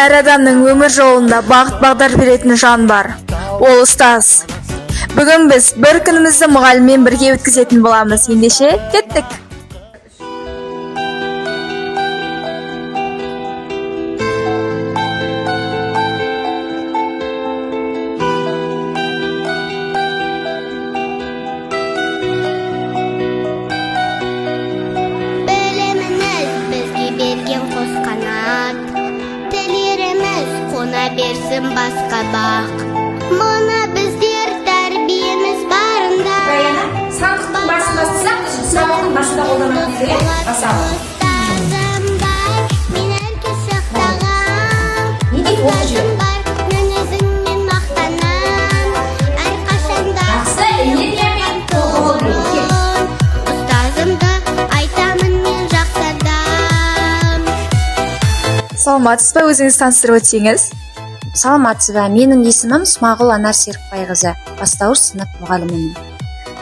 Әр адамның өмір жолында бағыт бағдар беретін жан бар. Ол ұстаз. Бүгін біз бір күнімізді мұғаліммен бірге өткізетін боламыз. Ендеше, кеттік. Біліміңіз бізге берген қос қанат, тілеріміз қона берсін басқа бақ. Мұны біздер тәрбиеміз барында. Раяна, сандықтың басын бассақ, сабақтың басында қолданатын еді, иә? Басамыз. Ұстазым бар, мен әркез сақтаған. Не дейді, оқып жібер. Ұстазым бар, мен өзіңмен мақтанам. Әрқашанда Жақсы, энергиямен толы болу керек. Ұстазымды айтамын мен жақсы адам. Саламатсыз ба, өзіңізді таныстырып өтсеңіз? Саламатсыз ба, менің есімім Смағұл Анар Серікбайқызы, бастауыш сынып мұғалімімін.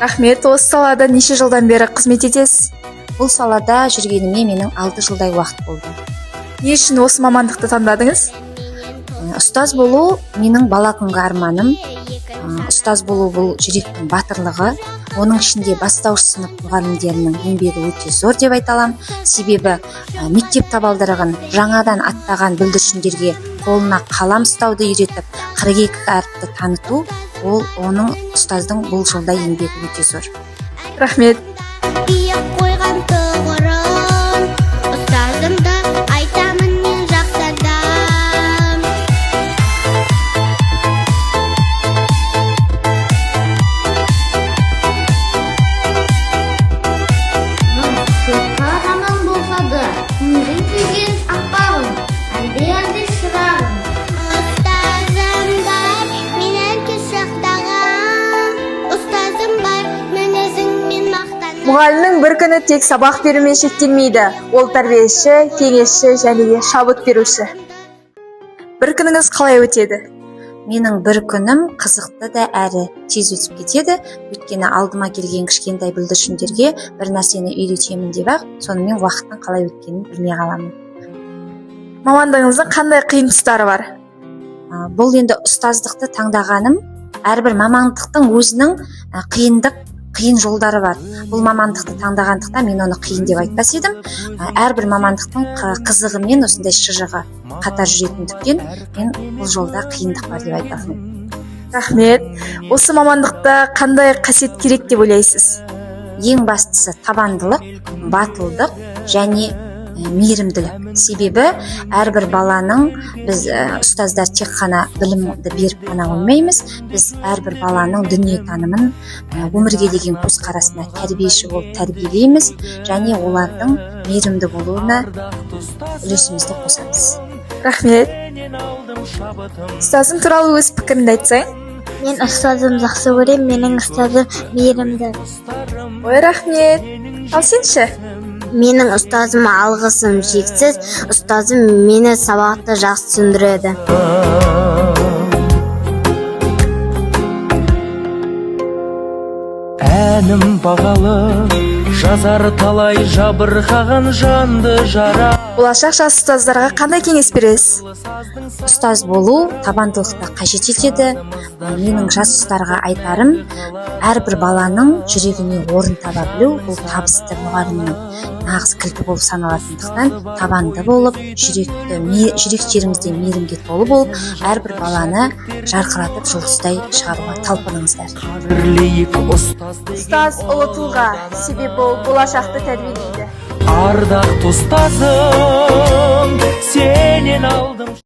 Рахмет, осы салада неше жылдан бері қызмет етесіз? Бұл салада жүргеніме менің 6 жылдай уақыт болды. Не үшін осы мамандықты таңдадыңыз? Ұстаз болу менің бала күнгі арманым. Ұстаз болу бұл жүректің батырлығы. Оның ішінде бастауыш сынып мұғалімдерінің еңбегі өте зор деп айта аламын, себебі мектеп табалдырығын жаңадан аттаған бүлдіршіндерге қолына қалам ұстауды үйретіп, 42 әріпті таныту, ол оның ұстаздың бұл жолда еңбегі өте зор. Рахмет. Биік қойған тұғырын, ұстазымды айтамын мен жақсы адам. Қаһарман болса да, көңілін сүйген аппағым, әлде шырағым. Ұстазым бар, мен әркез сақтаған. Ұстазым бар, мен өзіңмен мақтанамын. Мұғалімнің бір күні тек сабақ берумен шектелмейді. Ол тәрбиеші, кеңесші және де шабыт беруші. Бір күніңіз қалай өтеді? Менің бір күнім қызықты да әрі тез өтіп кетеді, өйткені алдыма келген кішкентай бүлдіршіндерге бір нәрсені үйретемін деп ақ, сонымен уақыттың қалай өткенін білмей қаламын. Мамандығыңыздың қандай қиын тұстары бар? Бұл енді ұстаздықты таңдағаным, әрбір мамандықтың өзінің қиындық, қиын жолдары бар. Бұл мамандықты таңдағандықтан мен оны қиын деп айтпас едім. Әрбір мамандықтың қызығы мен осындай шыжығы қатар жүретіндіктен, мен бұл жолда қиындық бар деп айта алмаймын. Рахмет. Осы мамандықта қандай қасиет керек деп ойлайсыз? Ең бастысы табандылық, батылдық және мейірімділік, себебі әрбір баланың, біз ұстаздар тек қана білімді беріп қана қоймаймыз, біз әрбір баланың дүниетанымын, өмірге деген көзқарасына тәрбиеші болып тәрбиелейміз және олардың мейірімді болуына үлесімізді қосамыз. Рахмет. Ұстазың туралы өз пікіріңді айтсаң. Мен ұстазым жақсы көремін, менің ұстазым мейірімді. Ой, рахмет. Ал сен ше? Менің ұстазыма алғысым шексіз, ұстазым мені сабақты жақсы түсіндіреді. Әнім бағалы жазар талай жабырқаған жанды жара. Болашақ жас ұстаздарға қандай кеңес бересіз? Ұстаз болу табандылықты қажет етеді. Менің жас ұстаздарға айтарым: әрбір баланың жүрегіне орын таба білу бұл табысты мұғалімнің нағыз кілті болып саналатындықтан, табанды болып, жүректеріңізде мейірімге толы болып, әрбір баланы жарқыратып жұлдыздай шығаруға талпыныңыздар. Қадірлейік ұстаз. Ұстаз ұлы тұлға, себебі ол болашақты тәрбиелейді. Ардақты ұстазым, сенен алдым.